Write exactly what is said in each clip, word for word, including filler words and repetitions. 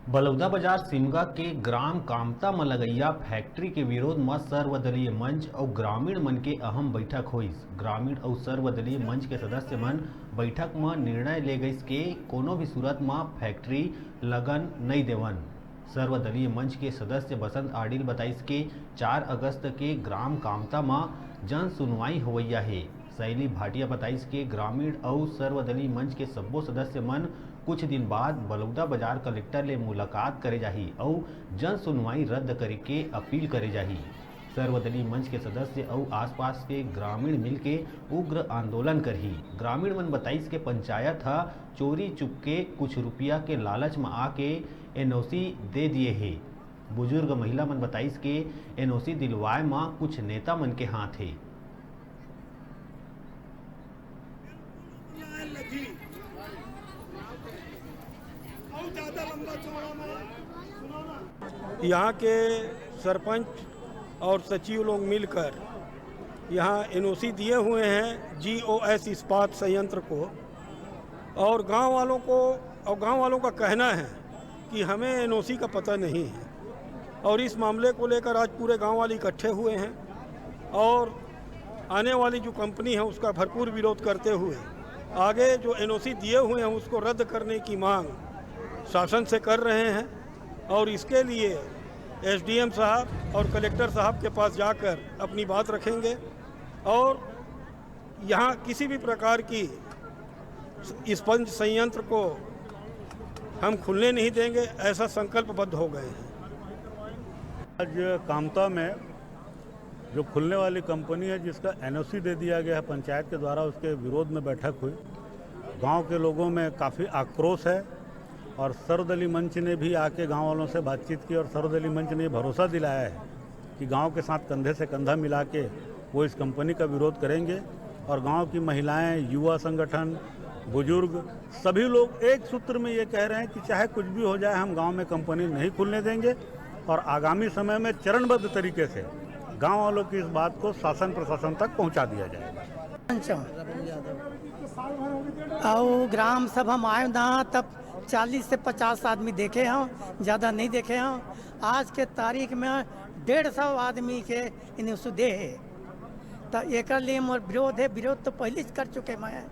बलौदाबाजार सिमगा के ग्राम कामता म लगइया फैक्ट्री के विरोध म सर्वदलीय मंच अउ ग्रामीण मन के अहम बैठक होइस। ग्रामीण अउ सर्वदलीय मंच के सदस्य मन बैठक म निर्णय ले गइस के कोनो भी सूरत म फैक्ट्री लगन नइ देवन। सर्वदलीय मंच के सदस्य बसंत आडिल बताइस के चार अगस्त के ग्राम कामता म जन सुनवाई होवइया हे। शैली भाटिया बताइस के ग्रामीण अउ सर्वदलीय मंच के सब्बो सदस्य मन कुछ दिन बाद बलौदाबाजार कलेक्टर ले मुलाकात करे जाही अउ जन सुनवाई रद्द करे के अपील करे जाही। सर्वदलीय मंच के सदस्य अउ आसपास के ग्रामीण मिलके उग्र आंदोलन करही। ग्रामीण मन बताइस के पंचायत ह चोरी चुपके कुछ रुपया के लालच म आके एनओसी दे दिए हे। बुजुर्ग महिला मन बताइस के एनओसी दिलवाए म कुछ नेता मन के हाथ हे। यहाँ के सरपंच और सचिव लोग मिलकर यहाँ एनओसी दिए हुए हैं जीओएस इस्पात संयंत्र को, और गांव वालों को, और गांव वालों का कहना है कि हमें एनओसी का पता नहीं है, और इस मामले को लेकर आज पूरे गांव वाले इकट्ठे हुए हैं और आने वाली जो कंपनी है उसका भरपूर विरोध करते हुए आगे जो एनओसी दिए हुए हैं उसको रद्द करने की मांग शासन से कर रहे हैं और इसके लिए एसडीएम साहब और कलेक्टर साहब के पास जाकर अपनी बात रखेंगे और यहाँ किसी भी प्रकार की इस्पंज संयंत्र को हम खुलने नहीं देंगे, ऐसा संकल्पबद्ध हो गए हैं। आज कामता में जो खुलने वाली कंपनी है जिसका एनओसी दे दिया गया है पंचायत के द्वारा, उसके विरोध में बैठक हुई। गांव के लोगों में काफ़ी आक्रोश है और सर्वदलीय मंच ने भी आके गांव वालों से बातचीत की और सर्वदलीय मंच ने भरोसा दिलाया है कि गांव के साथ कंधे से कंधा मिला के वो इस कंपनी का विरोध करेंगे और गांव की महिलाएं, युवा संगठन, बुजुर्ग, सभी लोग एक सूत्र में ये कह रहे हैं कि चाहे कुछ भी हो जाए, हम गांव में कंपनी नहीं खुलने देंगे और आगामी समय में चरणबद्ध तरीके से गांव वालों की इस बात को शासन प्रशासन तक पहुंचा दिया जाएगा। अउ ग्राम सभा में आए ना, तब चालीस से पचास आदमी देखे हों, ज़्यादा नहीं देखे हों। आज के तारीख में डेढ़ सौ आदमी के इन्हें सुधे है। तो एकर लिए मोर विरोध है, विरोध तो पहले ही कर चुके मैं,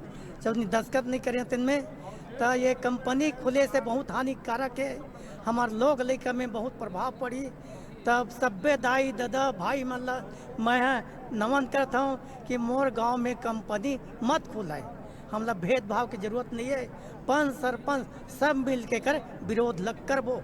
जब नहीं दस्तखत नहीं करे तिनमें। तो ये कंपनी खुले से बहुत हानिकारक है, हमार लोग लइका में बहुत प्रभाव पड़ी। तब सब्बे दाई ददा भाई मन ला मैं ह नमन करत हूँ कि मोर गांव में कंपनी मत खुलाए। हमला भेदभाव की जरूरत नहीं है, पंच सरपंच सब मिल के कर विरोध लग करबो।